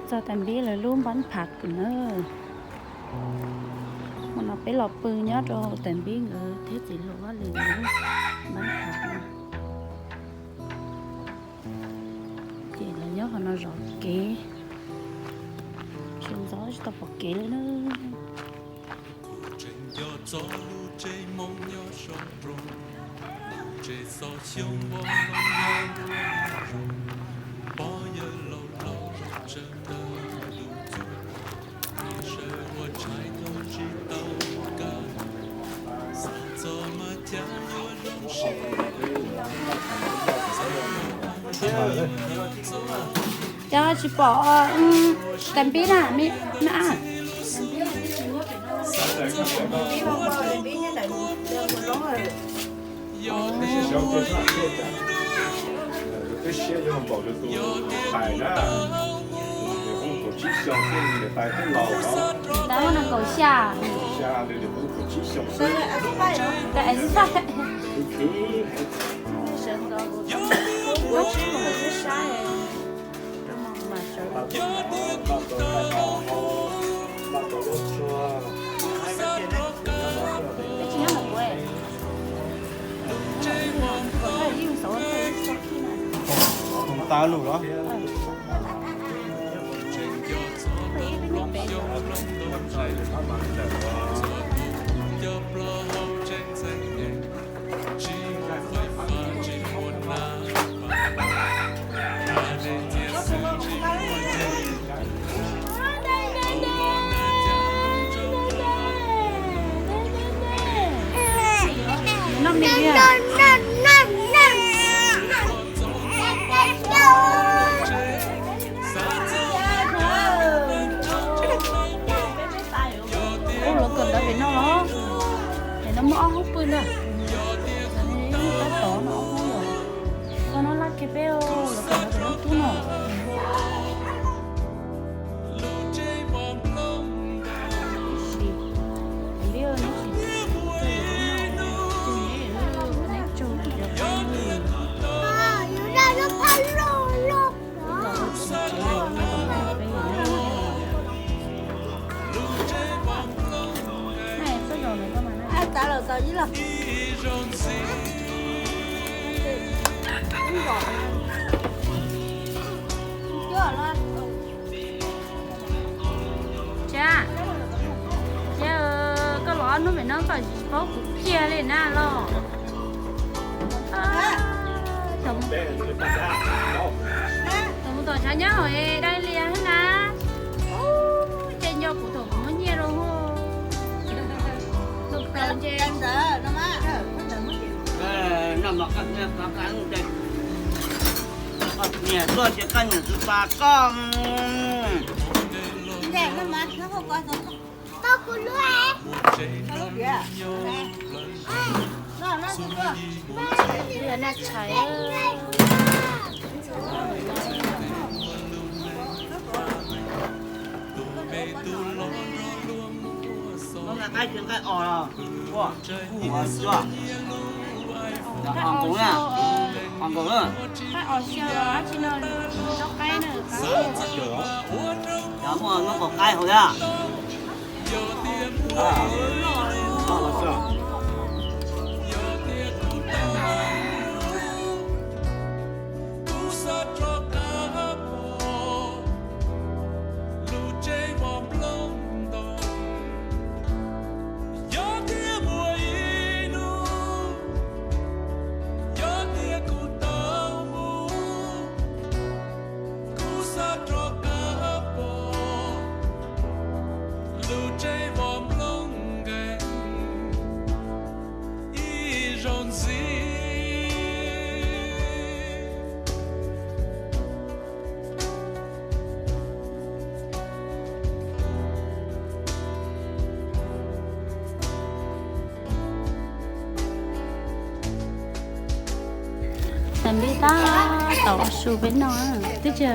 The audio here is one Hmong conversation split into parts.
Txog tais npib lawv lub npab pham na. Hmo no peb los pw nyob rau tais npib nkawd thiab txiv hluas Vaj Lwm nkawd lub npab pham no. Ces lawv nyob qhov no zov kev, sawv ntxov tsis tau pom kev li na. Cov tsis pom tais npib na, me na. Twb siab yuav npaum li tus tais na, nws kuj kaum tsib xyoos xwb, niam tais twb laus lawm. Niam tais muaj nees nkaum xya, niam tais kaum tsib xyoos xwb. Tus tas lus los? Ub, lawv kawm ntawv pem no los? Pem no muaj ob hoob pw ntag. Tab tom no ob hoob los. Koj no laj kiag peb, lawv kawm ntawv pem no tub no. Tsa, tsa, koj los ob hnub pem no koj tsis paub kuv kiag li na los. Tus mus tom tshav nyab hauv dai lias na. Ub, ces nco kuv thaum kuv muab nyiaj rau hauv. Tus plaws nce. Niam tuaj ces koj niam tsis pab koj. Qaib tsis nqaij os, os kuv na, os nkaus na. Cov muaj nub kaum qaib hauv thiab. Tais npib tab tom ua su peb noj, twb tsis,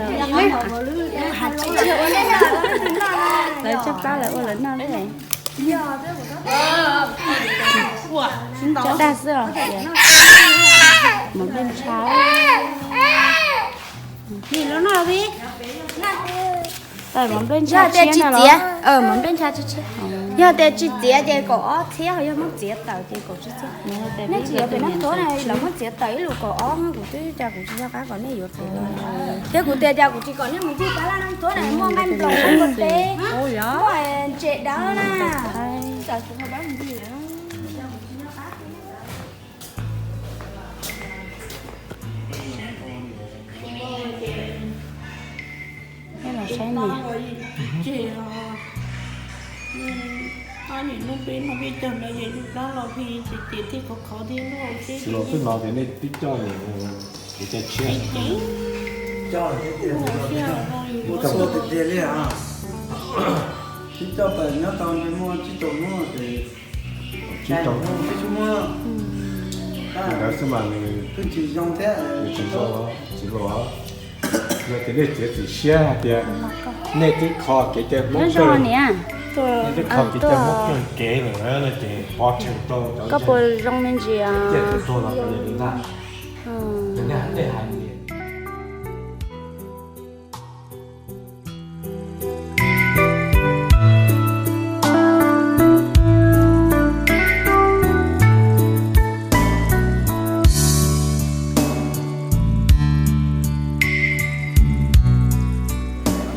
lawv tsaj plab lawv ua lawv noj thiab. Tso dag xwb os. Mov nplej ntsha. Nim los noj pib. Yog tias tsis txiav, mov nplej ntsha tshiab tshiab. Yog tias tsis txiav ces kaum ob txhiab, ho yog muab txiav tawm ces kaum tsib txhiab. Nej tsis yuav pem Naj Tuab na, lawv muab txiav tawm ib lus kaum ob, kuv twb cas kuv tsis nco qab kom nej yuav pem no. Thiab kuv tias cas kuv tsis kom nej mus ncig tab laj Naj Tuab na, muaj nqaij nploos, muaj teb, muaj ntses dawb na. Los saib niam. Nim no peb no peb cog no yog yus dab los pheej ces ces thiaj khov khov thiab lauj. Los twb no ces nej twb coj niam kev cai tshiab. Coj tiag tiag li, twb coj pawg nyob tau ntsej muag tsib rau hnub ces tsib rau hnub xwb mas nws twb tsis zoo thiab, nws tsis zoo, tsis zoo. Yog tias nej txiav txim siab hais tias nej twb kho kev cai Hmoob kawg, nej twb kho kev cai Hmoob kawg kev lawm no ces pov tseg rau cov koj puas zoo me ntsis tiaj tus tuag los cov niam tus nrag, nws nej hais tej hais niam.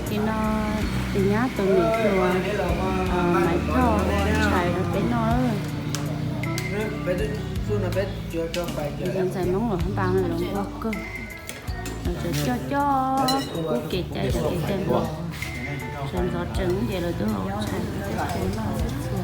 Ces no tus nyab tus niam hluas Maiv Thoj ua tshais rau peb noj. Ntxhais Hmoob los npas los nquag kawg. Lawv tseem coj coj kub kev cai, kev cai nplog, sawv ntxov tsees ces lawv twb los ua tshais thiab txhua noj thiab txhua.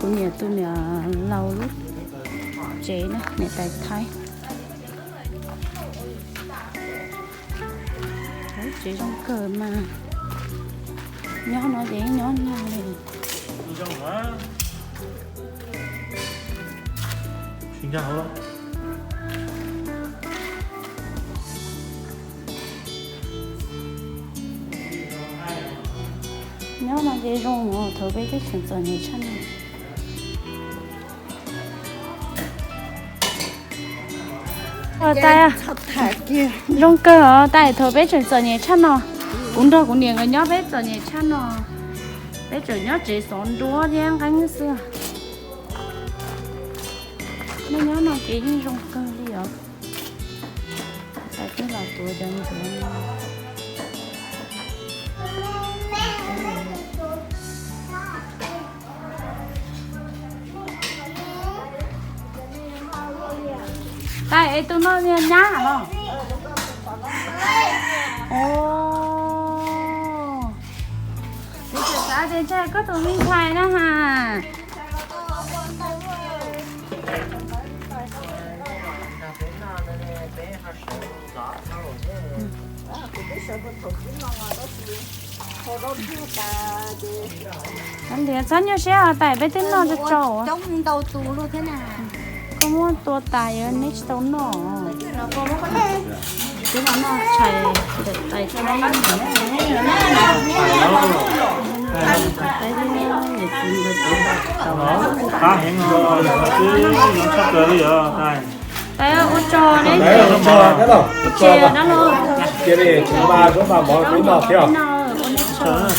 Kuv niam tus niam laus lub tsev na, niam tais Thaib. Lub tsev zoo kawg mas, nyob no ces nyob nag li. Nyob no ces zoo, thaum peb teb chaws txom nyem tshaj no. Zoo kawg os, tais thaum peb tseem txom nyem tshaj no. Kuv nrog kuv niam nkawd nyob peb txom nyem tshaj no. Peb tseem nyob tsev xov nruab thiab nqeeb xwb. Nej nyob no ces yeej zoo kawg li os. Tais twb los tuav cov ntsuav no. Tais es tus no yog nyab los? Tis xav tias ntshe koj tus me ntxhais na has. Ntiav txhob nyuaj siab os, tais peb twb noj tsau tsau. Koj muab tua tas yuav neb tsis tau noj. Twb los noj tshais ntawm tais Thaib, tais Thaib thiab niam txiv nkawd tsev tau. Qab heev no, twb zoo tshaj plaws li os tais. Tais ua tsaug neb, ua tsaug dab laug. Cia li kuv npaj zaub npaj mov rau peb noj thiab. Ua neb tsaug.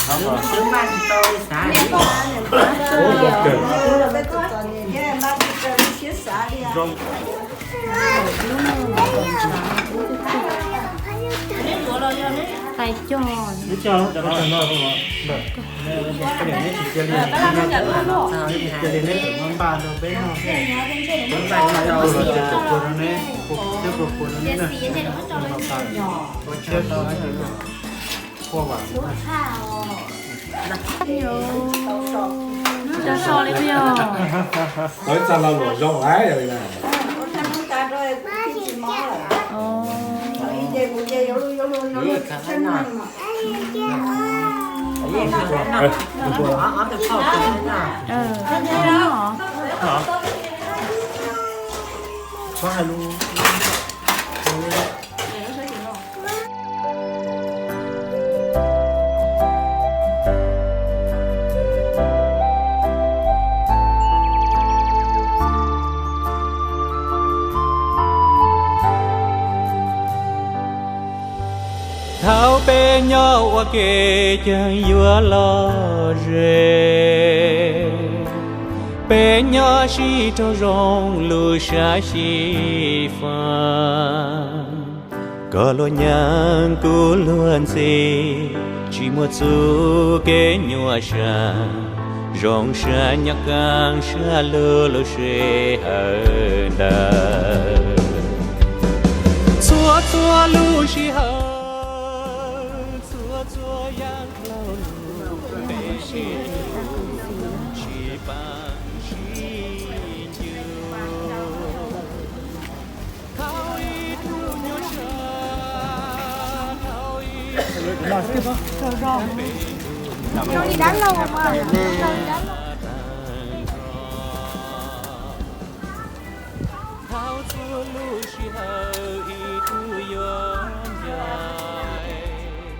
Tais cog. Cia li neb tseem npaj rau peb noj, peb npaj no los tseem tus puag rau neb, peb puag puag rau neb na. Ua tshiab rau, ua vam. Cov so li yog. Lawv txaj no luam zoo lawm yog li na. Thaum peb nyob ua ke ces yuav lom zem, peb nyob sib raug zoo lub siab xyiv fab. Koj luag nyaab kuv luag ntxhi, tsis muaj txuj kev nyuaj sab, zoo sab nyob kaaj sab lug lub sij hawm ntawd. Txhua txhua lub sij hawm, txhua txhua yaam dlau lug, peb sib hlub sib paab sib ncu. Thaum ib tug nyuaj sab, thaum ib tug Thaum txhua lub sij hawm ib tug yuav ncaim,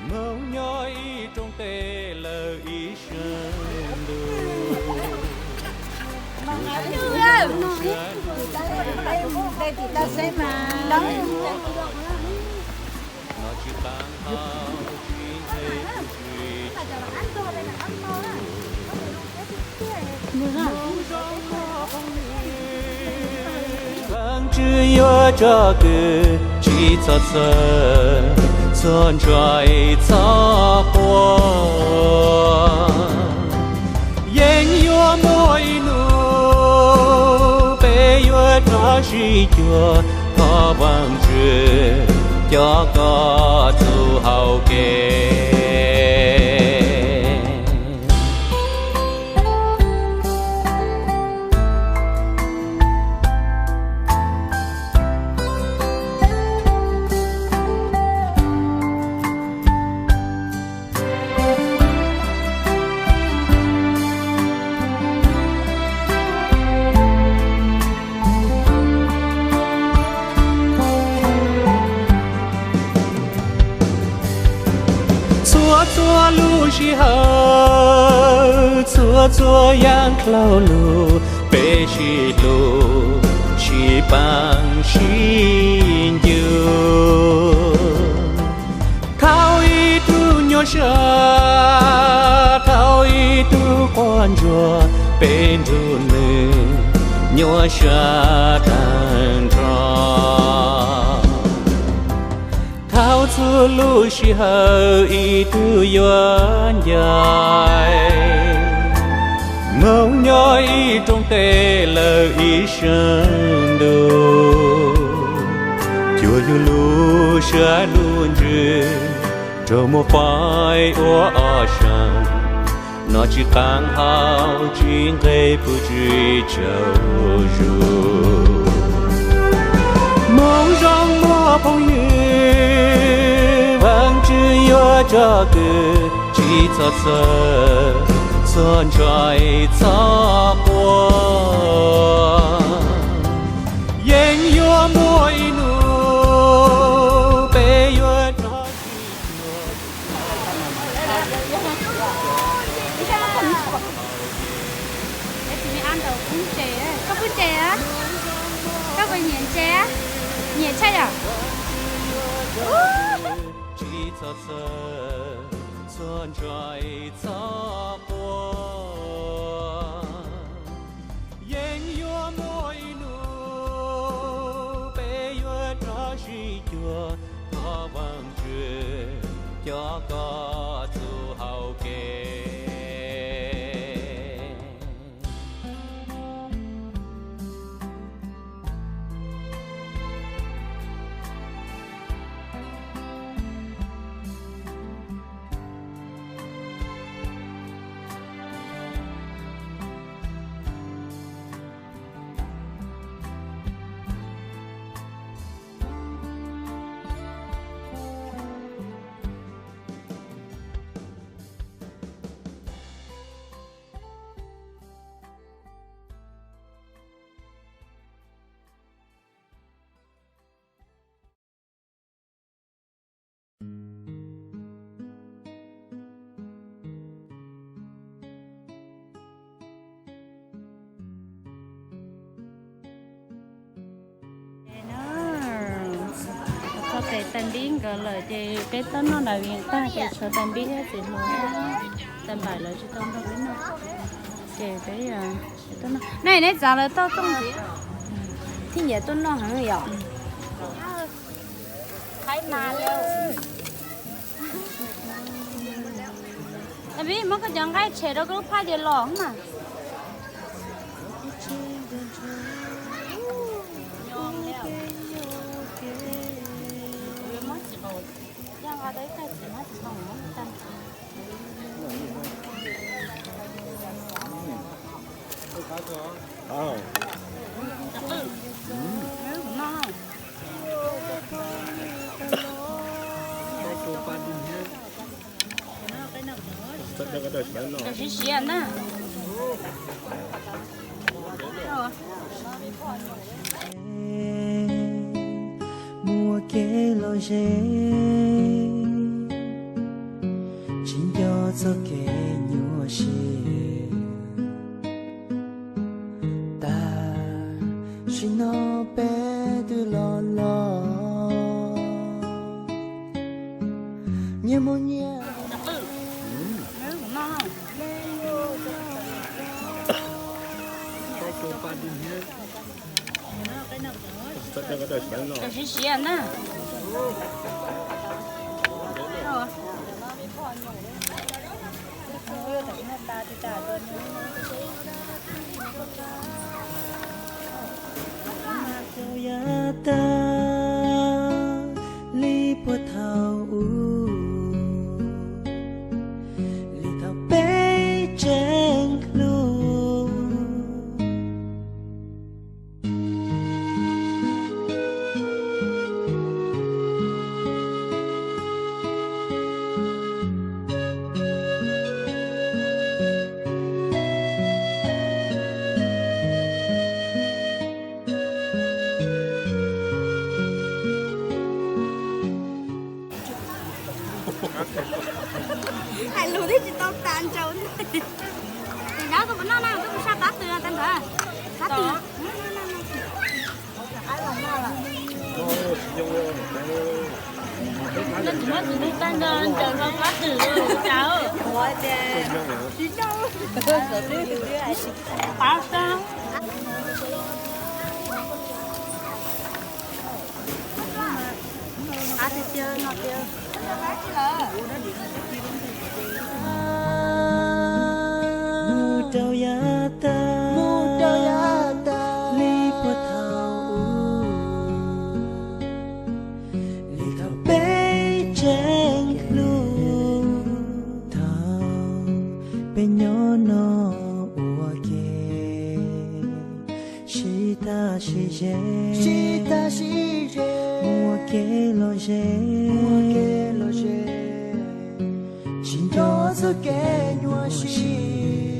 moog nyob ib rooj teb lawm ib sab ntuj. Vaajtswv yuav tso kws tsi txhob txhawj, txhob ntshai txhob quaj. Yeej yuav muaj ib nub peb yuav rov sib cuag, thov Vaajtswv coj koj txug hauv kev. Txhua txhua lub sij hawm, txhua txhua yaam dlau lug, peb sib hlub sib paab sib ncu. Thaum ib tug nyuaj sab, thaum ib tug quaj ntsuag, peb nrug nwg nyuaj sab taag nrho. Thaum txhua lub sij hawm ib tug yuav ncaim, moog nyob ib rooj teb lawm ib sab ntuj. Cuag yug lub sab lub ntsws raug muab faib ua ob sab, noj tsi qaab haus tsi nqeg pum tsi tsaug zug. Moog zoo muaj phooj ywg, Vaajtswv yuav tso kws tsi txhob txhawj, txhob ntshai txhob quaj. Yeej yuav muaj ib nub peb yuav rov sib cuag. Koj pub tsev a? Koj puas nyiam tsev a? Nyiam tshaj yom? Tsi txhob txhawj, txhob ntshai txhob quaj. Yeej yuav muaj ib nub peb yuav rov sib cuag, thov Vaajtswv coj koj txug hauv kev. Tais Npib nkawd lawm ces peb tuaj noj nram Vias tag ces tshuav Tais Npib thiab txiv hluas, Tais Npaim lawv tsis tau nrog peb noj, ces peb tuaj noj. Nej, neb txav lawv toj rooj ntxiv. Thiab nyiam tuaj noj heev yom. Tais Npib, muab koj cov nqaij tshem rau koj lub phaj ces los mas. Siav siav na. Muaj kev lom zem, tsis nco txoj kev nyuaj siab. Tag sim no peb twb los los, nyias mus nyias. Siav siav na. Rau yav tas li puag thaum ub, li thaum peb tseem hlub. Hais lus twb tsis tau tas ntsawg. Tus dab koj puas noj na, koj puas saj qab twm tag nrho? Qab twm. Tsis muab tus ntoo tag nrho ncaws rau qab twm cas. Qab xwb. Qab tiag tiag no tiag. Mus rau yav tas, mus rau yav tas li puag thaum ub, li thaum peb tseem hlub, thaum peb nyob no ua ke. Sib tag sib ze, sib tag sib ze, muaj kev lom zem, muaj kev lom zem, tsis nco txoj kev nyuaj siab.